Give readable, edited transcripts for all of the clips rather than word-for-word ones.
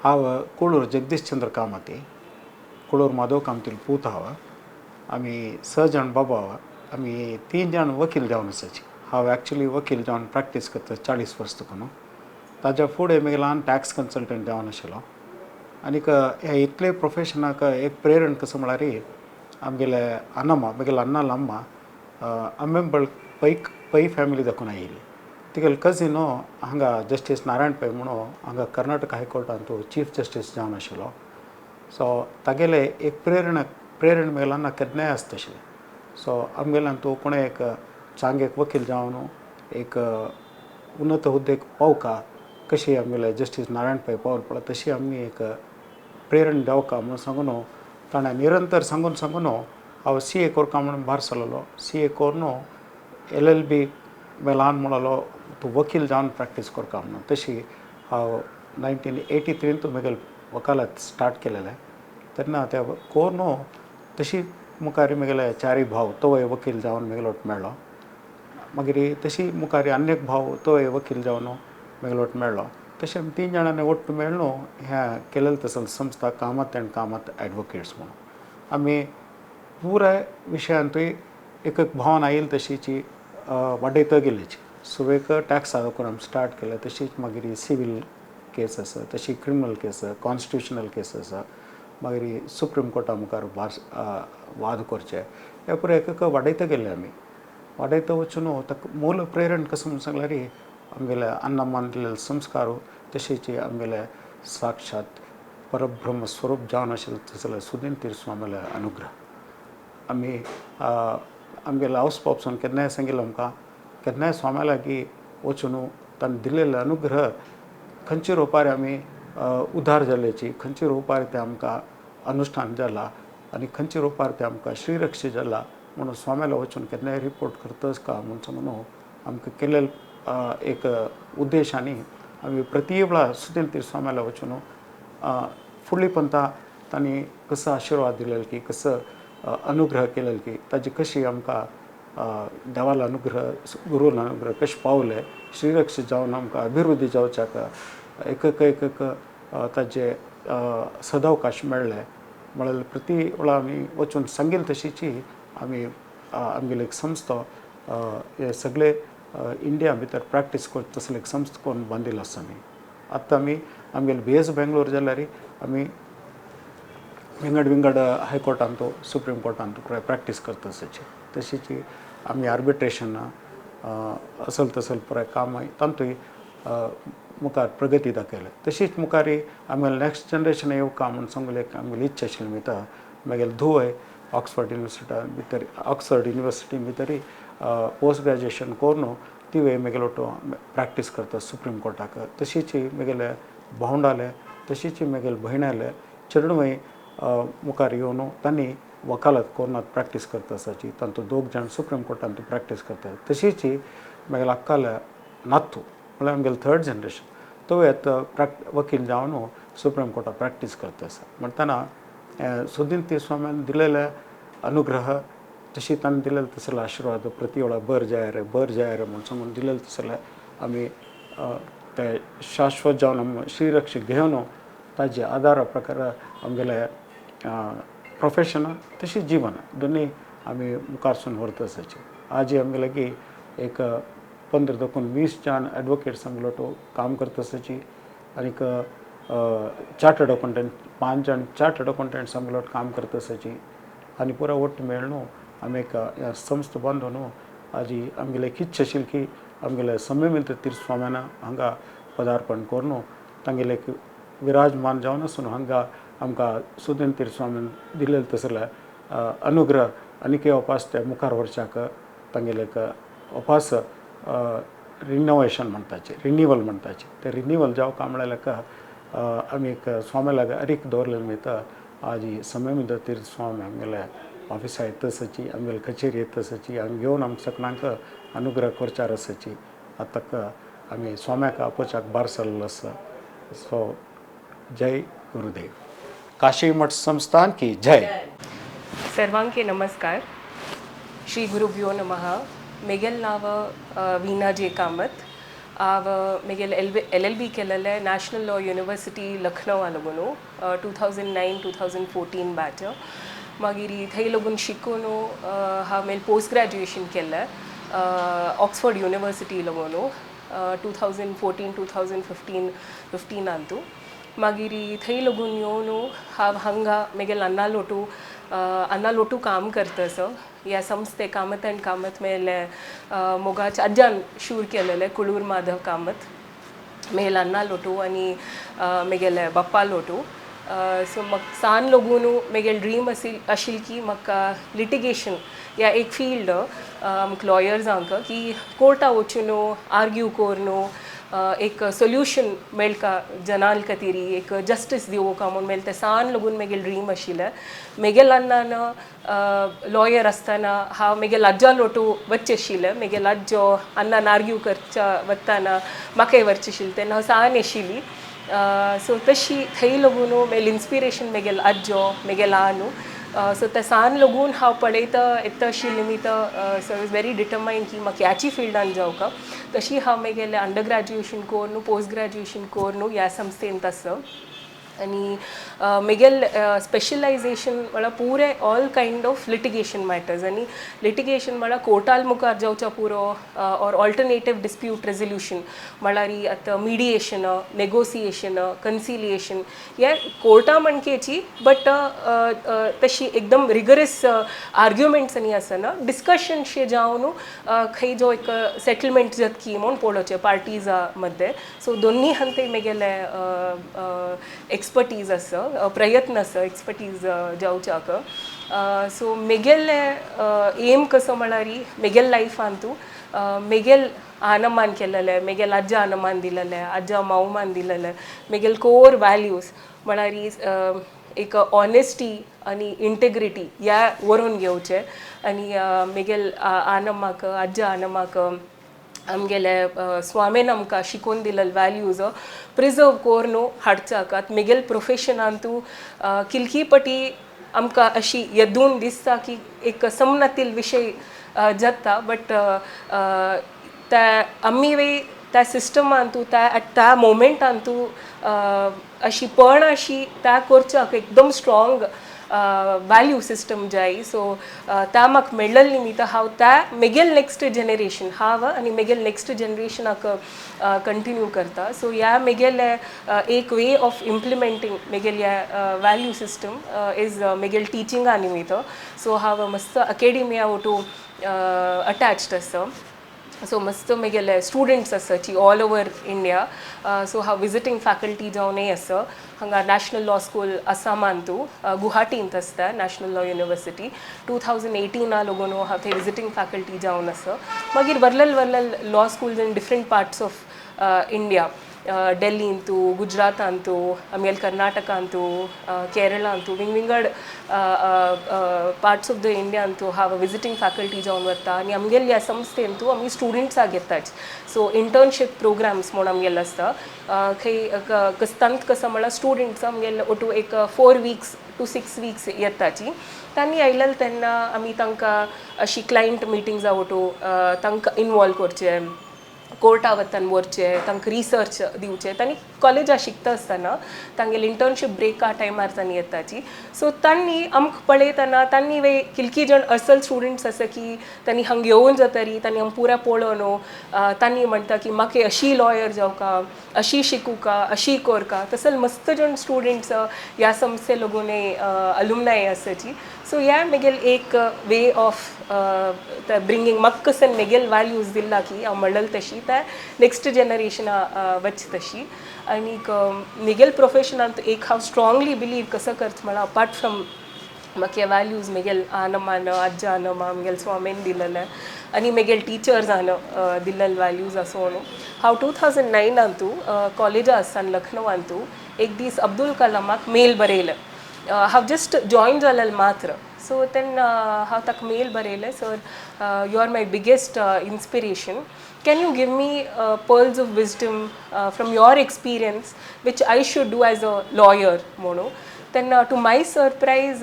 हांव कुळूर जगदीश चंद्र कामती, कुळूर माधव कामतील पूत हांव. आमी स जाण बाबा आहा, आमी 3 जाण वकील जावन आसाची. हांव एक्चुली वकील जावन प्रॅक्टीस करता 40 वर्स तुका न्हू. ताज्या फुडें मागीर ल्हान टॅक्स कन्सल्टंट जावन आशिल्लो. आनीक ह्या इतले प्रोफेशनाक एक प्रेरण कसो म्हळ्यार आमगेले अन्नम्मा, म्हगेले अन्नाल अम्मा आंबेंबळ पैक पै फॅमिली दाखोवन आयिल्ली. तिगेले कजीन हांगा जस्टीस नारायण पै म्हणून हांगा कर्नाटक हायकोर्टांत चीफ जस्टीस जावन आशिल्लो. सो तागेले एक प्रेरणा प्रेरण मेळना ना केन्नाय आसता आशिल्लें. सो आमगेल्यान तूं कोणें एक चांग एक वकील जावन एक उन्नत हुद्देक पावका कशी आमगेले जस्टीस नारायण पै पावल पळय तशी आमी एक प्रेरण जावका म्हणून सांगून ताणें निरंतर सांगून सांगून हांव सी ए कोरका म्हणून भायर सरलो. सी ए कोरून एल एल बी ल्हान म्हणलो तूं वकील जावन प्रॅक्टीस करका म्हणून. तशी हांव 1983 म्हगेले वकालत स्टार्ट केलेलें. तेन्ना त्या कोरून तशी मुखार म्हगेले चारूय भाव तोवूय वकील जावन म्हगेलो मेळ्ळो. मागीर तशी मुखार आनी एक भाव तोवूय वकील जावन म्हगेलो मेळ्ळो. तशें आमी 3 जाणांनी ಒಟ್ಟು मेळ्ळो ह्या केलेले तसले संस्था कामत अँड कामत एडवोकेट्स म्हणून. आमी पुराय विशयांतूय एक एक भावन आयिल्ली तशीची वाडयत गेलीची. सुरवेक टॅक्स करून आमी स्टार्ट केलें, तशीच मागीर सिवील केस आसा, तशी क्रिमिनल केस, कॉन्स्टिट्युशनल केस आसा, मागीर सुप्रीम कोर्टा मुखार वाद करचे, हे पुराय एक एक वाडयत गेले आमी. वाडयत वचून ताका मूल प्रेरण कसो म्हणून सांगल्यार आमगेले अन्नमान दिल्ले संस्कार, तशीच आमगेले साक्षात परब्रह्म स्वरूप जावन आशिल्ले तसले सुदीन तीर्थ स्वामीले अनुग्रह. आमी आमगेले हावस पॉप्सान केन्नाय सांगिल्लें आमकां, केन्नाय स्वाम्या लागीं वचून ताणें दिल्लेले अनुग्रह खंयचे रुपार आमी उद्धार जाल्ल्याची, खंयचे रुपार तें आमकां अनुश्ठान जाला आनी खंयचे रुपार तें आमकां श्रीरक्ष जाला म्हणून स्वाम्याला वचून केन्नाय रिपोर्ट करतच का म्हणून सांगून आमकां केल्ले एक उद्देश. आनी आमी प्रति वेळा सुदीन तीर्थ स्वाम्याला वचून फुडली पंथा तांणी कसो आशिर्वाद दिलेलो की कसो अनुग्रह केलेलो की ताजी कशी आमकां देवालो अनुग्रह, गुरूलो अनुग्रह कशें पावले, श्रीरक्ष जावन आमकां अभिवृद्धी जावच्याक एक एक एक एक ताजे सदावकाश मेळ्ळे म्हळ्यार प्रति वेळा आमी वचून सांगील तशीची आमी आमगेली एक संस्था हे सगळे इंडिया भितर प्रॅक्टीस करता तसली एक संस्था करून बांदिल्लो आसा आमी. आतां आमी आमगेले बी एस बेंगलोर जाल्यार आमी विंगड विंगड हायकोर्टांत सुप्रीम कोर्टांत प्रॅक्टीस करता तशीची. तशीच आमी आर्बिट्रेशन असल तसल पुराय काम तातूंय मुखार प्रगती दाखयल्या. तशीच मुखार आमगेले नेक्स्ट जनरेशन येवका म्हूण सांगले आमगेली इच्छा आशिल्ली भितर मागीर धुवय ऑक्सफर्ड युनिवर्सिटी भितर ऑक्सफर्ड युनिवर्सिटी भितर पोस्ट ग्रॅज्युएशन करून तिवूय मागीर प्रॅक्टीस करता सुप्रीम कोर्टाक. तशीच मागीर भावंडाले, तशीच मागीर भयणाले चेडूंय मुखार येवन तांणी वकालत करून प्रॅक्टीस करता आसाची. तांतूत 2 जाण सुप्रीम कोर्टांत प्रॅक्टीस करतात. तशीच मागीर अक्काले नातू म्हळ्यार आमगेले थर्ड जनरेशन तोवूय आतां वकील जावन सुप्रीम कोर्टात प्रॅक्टीस करता आसा. म्हणटना सुदीन तीर्थ स्वाम्यान दिलेले अनुग्रह तशी ताणें दिलेले तसले आशिर्वाद प्रति वेळा बर जाय रे बर जाय रे म्हूण सांगून दिलेले तसले आमी ते शाश्वत जावन आमी श्रीरक्ष घेवन ताजे आदारा प्रकार आमगेले प्रोफेशन तशी जीवन दोनूय आमी मुखारसून व्हरता आसाची. आजी आमगे लागीं एक 15 देखून 20 जाण एडवोकेट्स आमगेलो तो काम करता आसाची. आनीक चार्टर्ड अकाउंटंट 5 जाण चार्टर्ड अकाउंटंट्स आमगेलो काम करता आसाची. आनी पुरा ಒಟ್ಟು मेळ्ळो आमी एक संस्था बांदून आजी आमगेले एक इच्छा आशिल्ली की आमगेले संयमित्र तीर्थ स्वाम्यान हांगा पदार्पण करून तांगेले एक विराजमान जावन आसून हांगा आमकां सुदेन तीर्थ स्वामीन दिलेले तसले अनुग्रह आनीकय उपास ते मुखार व्हरच्याक तांगेले एक उपास रिनोवेशन म्हणटाचे, रिनिवल म्हणटाचे, ते रिनिवल जावका म्हळ्यार आमी एक स्वामी लागीं अरीक दवरलेले निमित्त आज ही संयमित्र तीर्थ स्वामी आमगेले ऑफिसा येता आसाची, आमगेले कचेरी येता आसाची, हांगा घेवन आमकां सगळ्यांक अनुग्रह करचार आसाची. आतां आमी स्वाम्याक आपोवच्याक भार सरलेलो आसा. सो जय गुरुदेव. काशी मठ संस्थान की जय. सर्वांके नमस्कार. श्री गुरुभ्यो नमः. मेगेल नाव वीणा जे कामत. हांव मेगेल एलएलबी केलेले नॅशनल लॉ युनिवर्सिटी लखनौ लागून, 2009 2014 batch. मागीर थंय लागून शिकून हांव मागीर पोस्ट ग्रॅज्युएशन केलें ऑक्सफर्ड युनिवर्सिटी लागून 2014 2015 फिफ्टीनांतू. मागीर थंय लागून येवन हांव हांगा मेगेल अन्नालोटू काम करता आसा ह्या संस्थे कामत अँड कामत. मेले मोगाच्या आज्यान शूर केलेले कुळूर माधव कामत, मेल अन्ना लोटू आनी मेगेले बाप्पा लोटू. सो म्हाका सान लगून मेगेल ड्रीम आशिल्ली की म्हाका लिटिगेशन या एक फिल्ड आमकां लॉयर्सांक की कोर्टा वचून आर्ग्यू करून एक सोल्युशन मेळका, जनाल खातीर एक जस्टीस दिवोका म्हूण मेल. तें सान लगून मेगेल ड्रीम आशिल्लें. मेगेल अन्नान लॉयर आसतना हांव मेगेल आज्जा लोटू वच्चें आशिल्लें. मेगेल आज्जो अन्नान आर्ग्यू करच्या वतना म्हाकाय व्हरचें आशिल्लें, तेन्ना हांव सान आशिल्ली. सो तशी थंय लगून मेल इन्स्पिरेशन मेगेल आज्जो, मेगेल आनू. सो ते सान लगून हांव पळयता येता आशिल्लें निमित्त, so I was very determined की म्हाका ह्याची फिल्डान जावका. तशी हांव मेगेलें अंडर ग्रॅज्युएशन करून, पोस्ट ग्रॅज्युएशन करून ह्या संस्थेंत आसा. आनी मेगेल स्पेशलायझेशन म्हळ्यार पुरे all kind of litigation matters. आनी लिटिगेशन म्हळ्यार कोर्टाल मुखार जावच्या पुरो ऑर ऑल्टरनेटीव डिस्प्यूट रेजोल्युशन, म्हळ्यार आतां मिडिएशन, नेगोसिएशन, कन्सिलिएशन हे कोर्टा म्हणकेची, बट तशी एकदम रिगरस आर्ग्युमेंट्स आनी आसना, डिस्कशन शे जावन खंय जो एक सेटलमेंट जातकी म्हूण पळोवचें पार्टीजा मध्ये. सो दोन्ही हंते मेगेले एक्सपर्टीज आसा, प्रयत्न आसा एक्सपर्टीज जावच्याक. सो मेगेले एम कसो म्हळ्यार मेगेल लायफांतू मेगेल आनमान केलेले, मेगेल आज्जा आनमान दिलेले, आज्जा मावमान दिलेले मेगेल कोर व्हॅल्यूज म्हळ्यार एक ऑनेस्टी आनी इंटेग्रिटी ह्या वरोवन घेवचें. आनी मेगेल आनमाक, आज्जा आनमाक, आमगेले स्वामीन आमकां शिकोवन दिलेले व्हॅल्यूज प्रिजर्व करून हाडच्याक आतां मेगेल प्रोफेशनांतू किलकी पटी आमकां अशी येदून दिसता की एक समनातील विशय जाता, बट त्या आमी वे त्या सिस्टमांतू त्या एट त्या मोमेंटांतू अशी पण अशी त्या करच्याक एकदम स्ट्रॉंग व्हॅल्यू सिस्टम जाय. सो त्या म्हाका मेळ्ळें निमित्त हांव त्या मेगेल नेक्स्ट जनरेशन, हांव आनी मेगेल नेक्स्ट जनरेशनाक कंटिन्यू करता. सो ह्या मेगेले एक वे ऑफ इम्प्लिमेंटींग मेगेल ह्या व्हॅल्यू सिस्टम is मेगेल टिचिंगा निमित्त. सो हांव मस्त अकेडमिया वटू अटॅच्ड आसा. सो मस्त मेगेले स्टुडंट्स आसाची ऑल ओवर इंडिया. सो हांव विजिटींग फॅकल्टी जावनय आसा हांगा नॅशनल लॉ स्कूल आसामांतू, गुवाहाटींत आसता नॅशनल लॉ युनिवर्सिटी. 2018 लोगून हांव थंय विजिटींग फॅकल्टी जावन आसा. मागीर वर्लल वर्लल law schools in different parts of India, ಡೆಲ್ಲಿಂತು, ಗುಜರಾತಂತು, ಆಮೇಲೆ ಕರ್ನಾಟಕ ಅಂತೂ, ಕೇರಳ ಅಂತೂ, ವಿಂಗ್ ವಿಂಗಡ್ ಪಾರ್ಟ್ಸ್ ಆಫ್ the India ಅಂತೂ हांव विजिटींग फॅकल्टी जावन वता. आनी आमगेले ह्या संस्थेंतू आमी स्टुडंट्साक घेताच. सो इंटर्नशीप प्रोग्राम्स म्हूण आमगेले आसता. खंय कस्तांत कसो म्हळ्यार स्टुडंट्स आमगेले ओटू एक 4 weeks to 6 weeks येताची. तांणी आयलेले तेन्ना आमी तांकां अशी क्लायंट मिटिंग्सां वटू तांकां इनवॉल्व करचें, कोर्टा वतान व्हरचें, तांकां रिसर्च दिवचें. तांणी कॉलेजा शिकता आसतना तांगेले इंटर्नशीप ब्रेका टायमार तांणी येताची. सो तांणी आमकां पळयतना तांणी वे किलकी जण असल स्टुडंट्स आसा की तांणी हांगा येवन जातरी तांणी आमकां पुरा पळोवन तांणी म्हणटा की म्हाका अशी लॉयर जावका, अशी शिकूका, अशी करका. तसले मस्त जण स्टुडंट्स ह्या संस्थे लागून अलुमनाय आसाची. सो ह्या मेगेल एक वे ऑफ ब्रिंगींग म्हाका कसन मेगेल व्हॅल्यूज दिला की हांव म्हणलें तशी. तशी ते नेक्स्ट जनरेशना वच तशी. आनीक म्हगेल प्रोफेशनांत एक हांव स्ट्रांगली बिलीव कसो करता म्हळ्यार अपार्ट फ्रॉम म्हाका हे वॅल्यूज म्हगेल आनमान आज्जान म्हगेल स्वामीन दिलेले आनी म्हगेल टिचर्सान दिल्लेले वॅल्यूज आसोन हांव 2009 कॉलेजा आसतना लखनौवांतू एक दीस अब्दुल कलामाक मेल बरयलें. हांव जस्ट जॉयन जालेलें मात्र. सो तेन्ना हांव ताका मेल बरयलें, sir, you are my biggest inspiration, can you give me pearls of wisdom from your experience which I should do as a lawyer म्हणून. तेन्ना to my surprise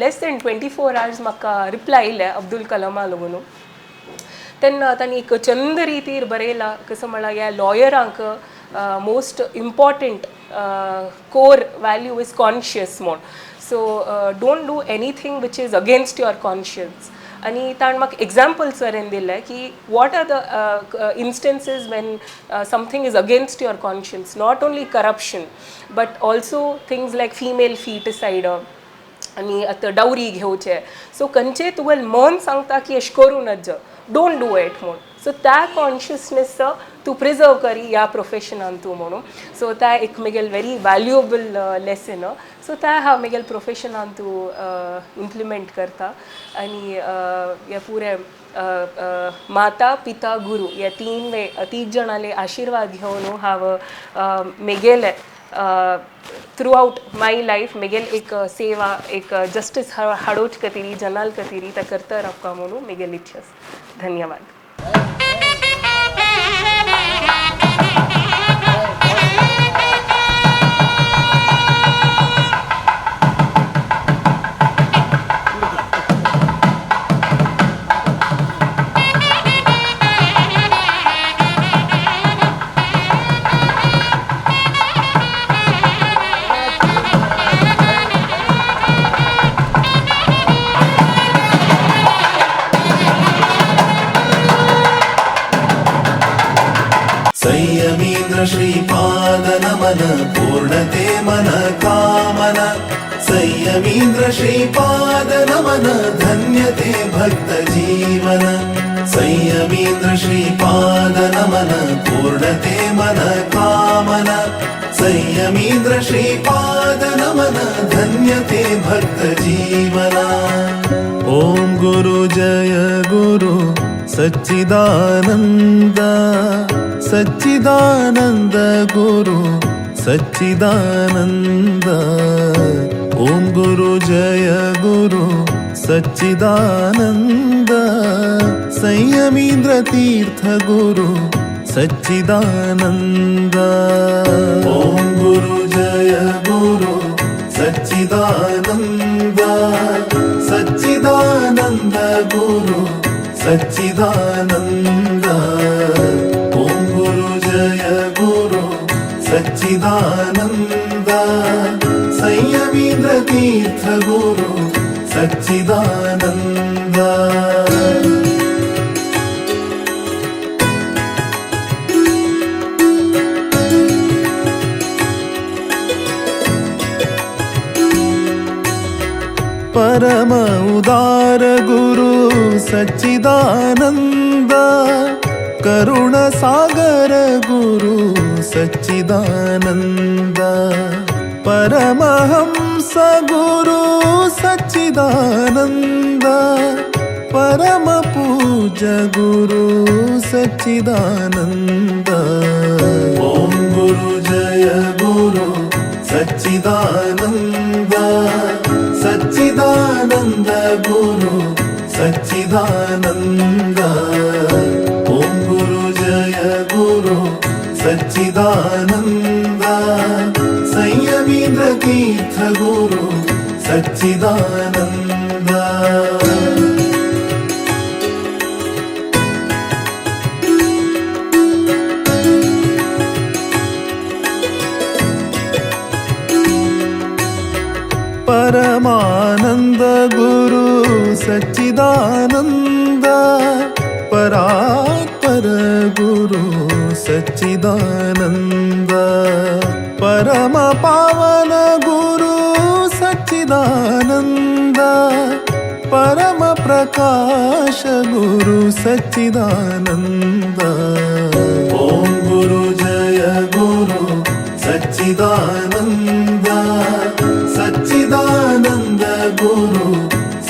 less than 24 hours म्हाका reply आयले अब्दुल कलामा लागून. तेन्ना तांणी एक चंद रितीर बरयला कसो म्हळ्यार ह्या लॉयरांक most important core value is conscious म्हूण. So don't do anything which is against your conscience. आनी ताणें म्हाका एग्जाम्पल्स वरेन दिले की what are the instances when something is against your conscience, not only corruption but also things like female foeticide आनी आतां dowry घेवचे. So खंयचे तुगेलें मन सांगता की अशें करूं नज, don't do it म्हूण. सो त्या कॉन्शियसनेस तूं प्रिजर्व करी ह्या प्रोफेशनान तूं म्हणून. सो त्या एक म्हगेल व्हेरी व्हॅल्युएबल लेसन. सो त्या हांव म्हगेल प्रोफेशनान तूं इम्प्लिमेंट करता. आनी हे पुरे माता पिता गुरू ह्या तीन वे तीग जाणाले आशिर्वाद घेवन हांव म्हगेले थ्रू आउट my life म्हगेल एक सेवा एक जस्टीस हाडोवचे खातीर जनाल खातीर ते करता रावका म्हणून म्हगेली इच्छा आसा. धन्यवाद. संयमीन्द्र श्रीपाद नमन पूर्णते मन कामना. संयमीन्द्र श्रीपाद नमन धन्यते भक्त जीवन. संयमीन्द्र श्रीपाद नमन पूर्णते मन कामना. संयमीन्द्र श्रीपाद नमन धन्यते भक्त जीवन. ॐ गुरु जय गुरु सच्चिदानंद सच्चिदानंद गुरु सच्चिदानंद. ॐ गुरु जय गुरु सच्चिदानंद संयमीन्द्र तीर्थ गुरु सच्चिदानंद. ॐ गुरु जय गुरु सच्चिदानंद सच्चिदानंद गुरु सच्चिदानंद. ॐ गुरु जय गुरु सच्चिदानंद संयमीन्द्र तीर्थ गुरु सच्चिदानंद. परम उदार गुरु सच्चिदानंद करुण सागर गुरु सच्चिदानंद. परमहंस गुरु सच्चिदानंद परम पूज्य गुरु सच्चिदानंद. ॐ गुरु जय गुरु सच्चिदानंद सच्चिदानंद गुरु सच्चिदानंद. ॐ गुरु जय गुरु सच्चिदानंद संयमीन्द्र तीर्थ गुरु सच्चिदानंद. परमानंद गुरु सच्चिदानंद परात्पर गुरु सच्चिदानंद. परम पावन गुरु सच्चिदानंद परम प्रभु प्रकाश गुरु सच्चिदानंद। ओम गुरु जय गुरु सच्चिदानंद, सच्चिदानंद गुरु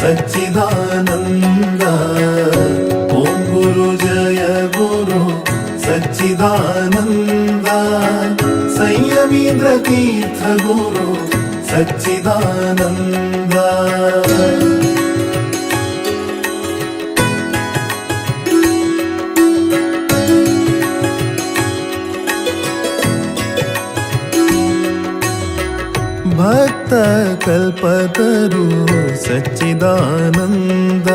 सच्चिदानंद। ओम गुरु जय गुरु सच्चिदानंद, संयमींद्र तीर्थ गुरु सच्चिदानंद। भक्त कल्पतरु सच्चिदानंद,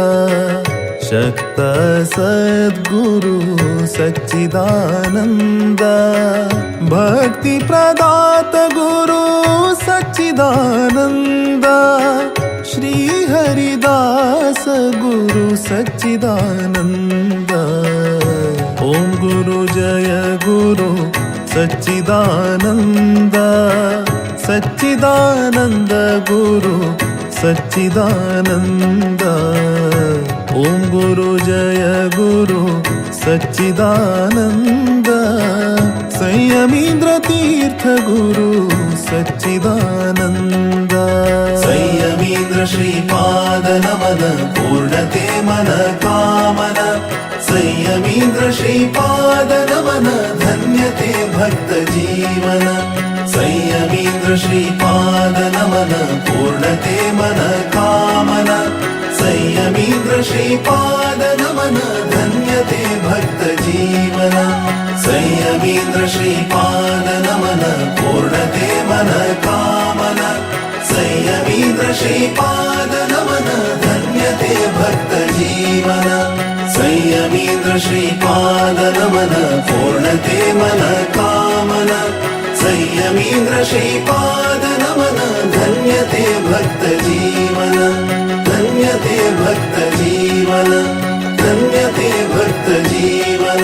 शक्त सद्गुरु सच्चिदानंद। भक्ति प्रदात गुरु सच्चिदानंद, श्री हरिदास गुरु सच्चिदानंद। ओम गुरु जय गुरु सच्चिदानंद, सच्चिदानंद गुरु सच्चिदानंद। ओम गुरु जय गुरु सच्चिदानंद, संयमींद्र तीर्थ गुरु सच्चिदानंद। संयमींद्र श्रीपाद नमन पूर्णते मन कामन, संयमींद्र श्रीपाद नमन धन्यते भक्त जीवन। संयमींद्र श्रीपाद नमन पूर्णते मन कामन, संयमींद्र श्रीपाद नमन धन्यते भक्त जीवन। संयमींद्र श्रीपाद नमन पूर्णते मन कामन, संयमींद्र श्रीपाद नमन धन्यते भक्त जीवन। संयमींद्र श्रीपाद नमन पूर्णते मन कामन, संयमींद्र श्रीपाद नमन धन्यते भक्त जीवन। धन्यते भक्त जीवन, धन्यते भक्त जीवन।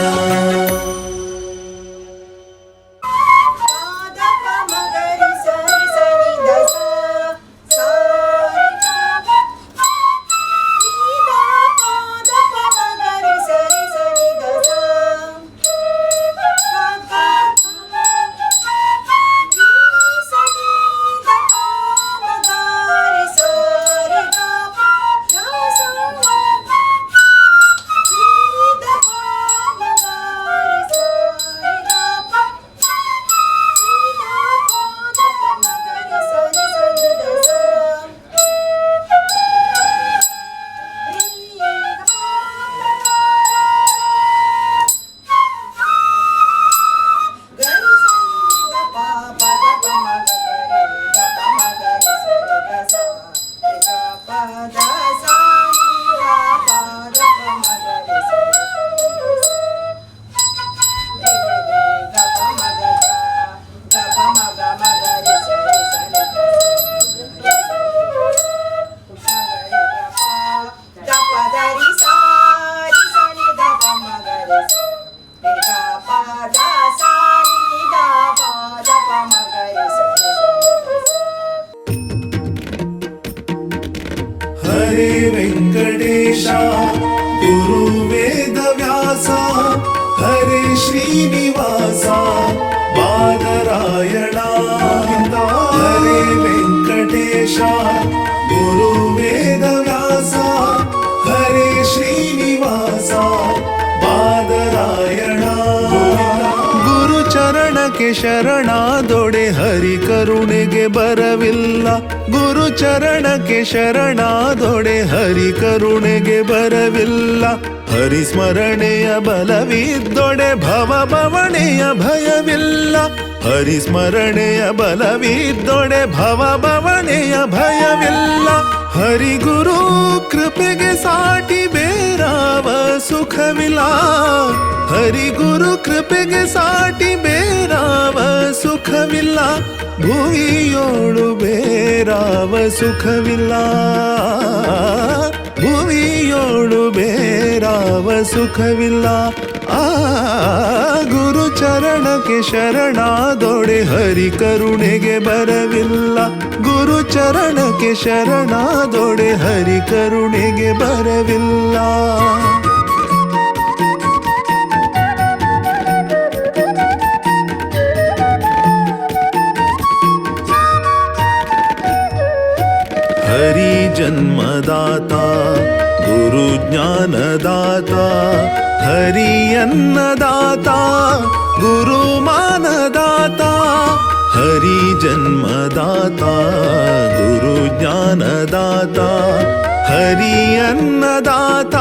हरे वेंकटेश गुरु वेदव्यास, हरे श्रीनिवास बादरायण। हरे वेंकटेश गुरु वेदव्यास, हरे श्रीनिवास बादरायण। ಗುರು ಚರಣಕ್ಕೆ ಶರಣಾದೊಡೆ ಹರಿ ಕರುಣೆಗೆ ಬರವಿಲ್ಲ, ಗುರು ಚರಣಕ್ಕೆ ಶರಣಾದೊಡೆ ಹರಿ ಕರುಣೆಗೆ ಬರವಿಲ್ಲ. ಹರಿ ಸ್ಮರಣೆಯ ಬಲವಿದ್ದೊಡೆ ಭವ ಬವಣೆಯ ಭಯವಿಲ್ಲ, ಹರಿ ಸ್ಮರಣೆಯ ಬಲವಿದ್ದೊಡೆ ಭವ ಬವಣೆಯ ಭಯವಿಲ್ಲ. ಹರಿಗುರು ಕೃಪೆಗೆ ಸಾಟಿ ಬೇರಾವ ಸುಖವಿಲ್ಲ, ಹರಿಗುರು ಕೃಪೆಗೆ ಸಾಟಿ ಬೇರಾವ ಸುಖವಿಲ್ಲ. ಭುವಿಯೋಳು ಬೇರಾವ ಸುಖವಿಲ್ಲ. ಭುವಿಯೋಳು ಬೇರಾವ ಸುಖವಿಲ್ಲ. ಆ ಗುರು ಚರಣಕ್ಕೆ ಶರಣಾದೊಡೆ ಹರಿ ಕರುಣೆಗೆ ಬರವಿಲ್ಲ. ಗುರು ಚರಣಕ್ಕೆ ಶರಣಾದೊಡೆ ಹರಿ ಕರುಣೆಗೆ ಬರವಿಲ್ಲ. ಹರಿ ಜನ್ಮದಾತ ಗುರು ಜ್ಞಾನದಾತ, ಹರಿ ಅನ್ನದಾತ ಗುರು ಮಾನದಾತ. ಹರಿ ಜನ್ಮದಾತ ಗುರು ಜ್ಞಾನದಾತ, ಹರಿ ಅನ್ನದಾತ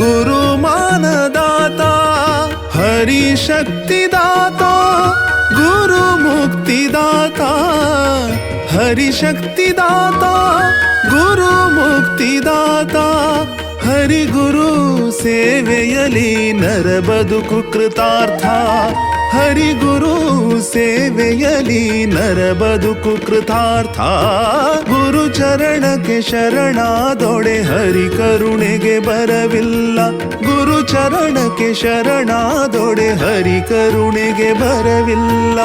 ಗುರು ಮಾನದಾತ. ಹರಿ ಶಕ್ತಿದಾತ ಗುರು ಮುಕ್ತಿದಾತ, ಹರಿ ಶಕ್ತಿದಾತ ಗುರು ಮುಕ್ತಿದಾತ. ಹರಿ ಗುರು ಸೇವೆಯಲಿ ನರ ಬದುಕು ಕೃತಾರ್ಥ, ಹರಿ ಗುರು ಸೇವೆಯಲಿ ನರ ಬದುಕು ಕೃತಾರ್ಥ. ಗುರು ಚರಣಕ್ಕೆ ಶರಣಾದೊಡೆ ಹರಿ ಕರುಣೆಗೆ ಬರವಿಲ್ಲ. ಗುರು ಚರಣಕ್ಕೆ ಶರಣಾದೊಡೆ ಹರಿ ಕರುಣೆಗೆ ಬರವಿಲ್ಲ.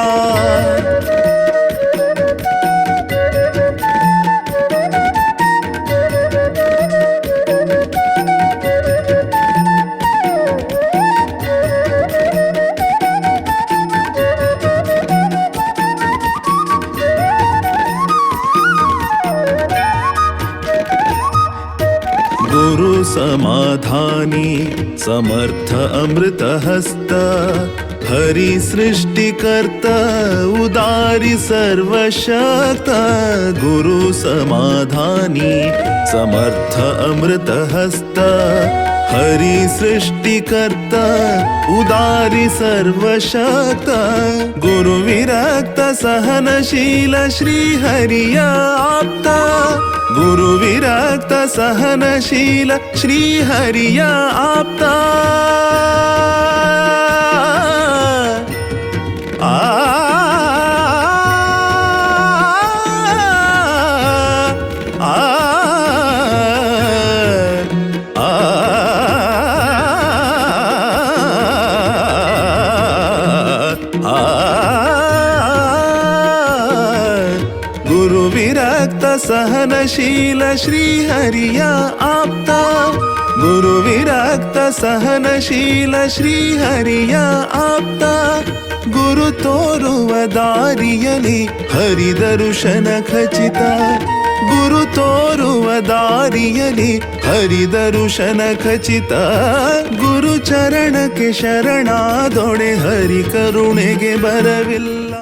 ಗುರು ಸಮಾಧಾನಿ ಸಮರ್ಥ ಅಮೃತಹಸ್ತ, ಹರಿ ಸೃಷ್ಟಿಕರ್ತ ಉದಾರಿ ಸರ್ವಶಕ್ತ. ಗುರು ಸಮಾಧಾನಿ ಸಮರ್ಥ ಅಮೃತಹಸ್ತ, ಹರಿ ಸೃಷ್ಟಿಕರ್ತ ಉದಾರಿ ಸರ್ವಶಕ್ತ. ಗುರು ವಿರಕ್ತ ಸಹನಶೀಲ ಶ್ರೀ ಹರಿಯ ಆಪ್ತ, ಗುರು ವಿರಕ್ತ ಸಹನಶೀಲ ಶ್ರೀ ಹರಿಯ ಆಪ್ತ. ಆ ಆ ಆ ಆ ಗುರು ವಿರಕ್ತ ಸಹನಶೀಲ ಶ್ರೀ ಹರಿಯ ಆಪ್ತ, ಗುರು ವಿರಕ್ತ ಸಹನಶೀಲ ಶ್ರೀ ಹರಿಯ ಆಪ್ತ. ಗುರು ತೋರುವ ದಾರಿಯಲಿ ಹರಿ ದರುಶನ ಖಚಿತ, ಗುರು ತೋರುವ ದಾರಿಯಲಿ ಹರಿ ದರುಶನ ಖಚಿತ. ಗುರು ಚರಣಕ್ಕೆ ಶರಣಾದೊಡೆ ಹರಿ ಕರುಣೆಗೆ ಬರವಿಲ್ಲ.